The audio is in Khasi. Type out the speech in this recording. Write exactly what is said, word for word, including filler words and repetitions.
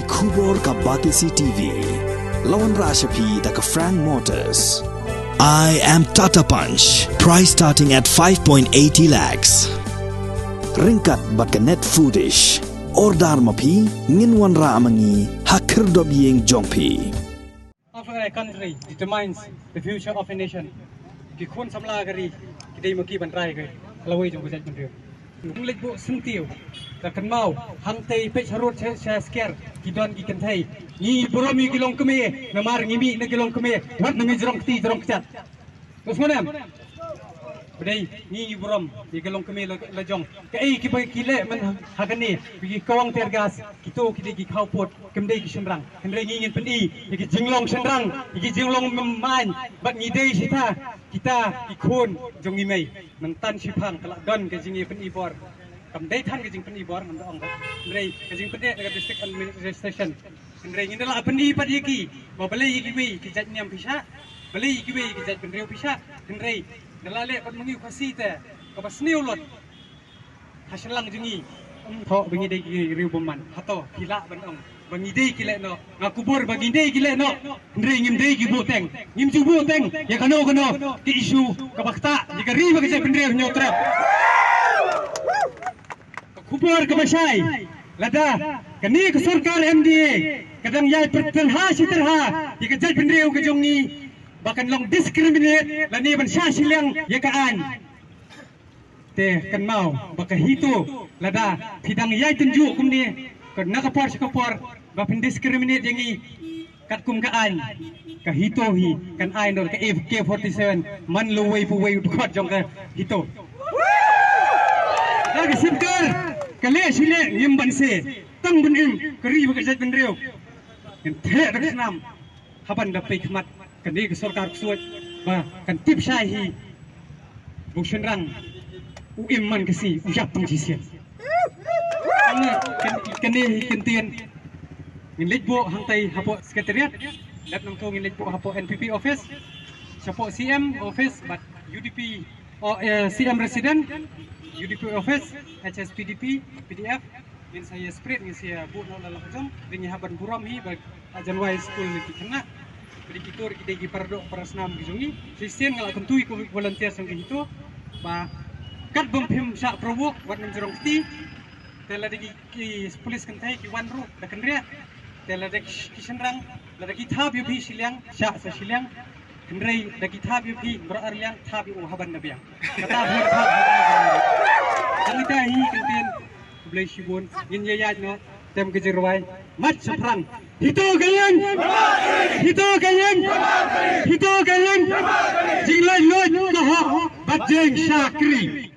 Khubor ka Batesi T V. La wanrah sha phi da ka Frank Motors. I am Tata Punch. Price starting at five point eighty lakhs. Ryngkat bad ka Net Foodish. Order ma phi, ngin wanrah ma ngi ha khyrdop ïing jong phi. Of a country determines the future of a nation. Ki khun samla ka ri ki dei ma ki ban rai ka lawei jong ka jaitbynriew. Ngi leit buh syntiew ka kynmaw hangtei peit harud sha, sha sker ki don ki kynthei. Ngi burom ïa ki longkmie namar ngi mih na ki longkmie wat na ngi jrong kti jrong kjat. Ka sngewnem. Ba dei ngi ngi burom ïa ka longkmie la, la jong. Kaei kiba ki leh man ha kane, ki kawang tear gas, kito ki dei ki khawpud, kim dei ki shynrang. Hynrei ngi ngin pyni ïa ki jinglong shynrang, ïa ki jinglong main, bad ngi dei shita kita ki khun jong ngi mei. Nangtan shiphang ka la don ka jingïapyni bor. Kam dei than ka jingpyni bor ngan da ong ba. Hynrei ka jingpyni da ka district administration. Hynrei ngin da la pyni pat ïa ki ba balei ïa kiwei ki jait niam phi shah, balei ïa kiwei ki jaitbynriew phi shah. Hynrei da la leh pat ma ngi u Khasi te kaba sniew lut ha shynrang jong ngi. Thoh ba ngi dei ki riew bymman. Hato phi lah ban ong ba ngi dei ki leh noh? Nga kubur ba ngi dei ki leh noh. Hynrei ngim dei ki buhteng, ngim ju buhteng ïa kano kano ki issue kaba ktah ïa ka ri bad ka jaitbynriew Hynñiewtrep. Ka khubor kaba shai, lada kane ka sorkar M D A ka dang ïai pyrtylha shi tyrha ïa ka jaitbynriew ka jong ngi ba kan long discriminate lane ban shah shiliang ïa ka aiñ. Te kynmaw ba ka HITO lada phi dang ïai tynjuh kumne ka na ka por sha ka por ba phin discriminate ïa ngi. Katkum ka aiñ, ka HITO hi kan ai noh ka A K forty-seven man lawei pawei u dkhot jong ka HITO. Da ka sorkar ka leh shi leh ngim banse, tang ban im ka ri bad ka jaitbynriew. Ngin theh da ka snam ha ban da pei khmat kane ka sorkar ksuid ba kan tip shai hi. Ba u shynrang u im man ka sngi, u ïap tang shisien. Kane, kan-, kane hi kyntien. Ngin leit buh hangtai hapoh secretariat. Lep nangto ngin leit buh hapoh N P P office. Shapoh C M office bad U D P, oh, eh, C M resident, U D P office, H S P D P, P D F. Ngin sa ïa spread, ngin sa ïa buh noh la la ka jong, ngin ïa hap ban burom hi ba ha Jan Wai School ki khynnah. Ba dei kito ki dei ki para doh para snam ki jong ngi. Shisien nga la kyntu ïa ki volunteer jong ki HITO ba kat bym phim shah provoke wat nym jrong kti. Te lada ki, ki police kynthei ki wan ruh da kynriah. Te lada ki, ki shynrang lada ki thap ïa phi shiliang, shah sa shiliang. Hynrei da ki thap ïa phi baroh ar liang, thap ïa u ha ban da biang. Kata hi thap. Tang ita hi kyntien. Khublei shibun. Ngin ïa ïaid noh tem ka jingrwai. Mat shaphrang. HITO ka ïing. HITO ka ïing. HITO ka ïing. Jinglaitluid ka hok bad jingshakri.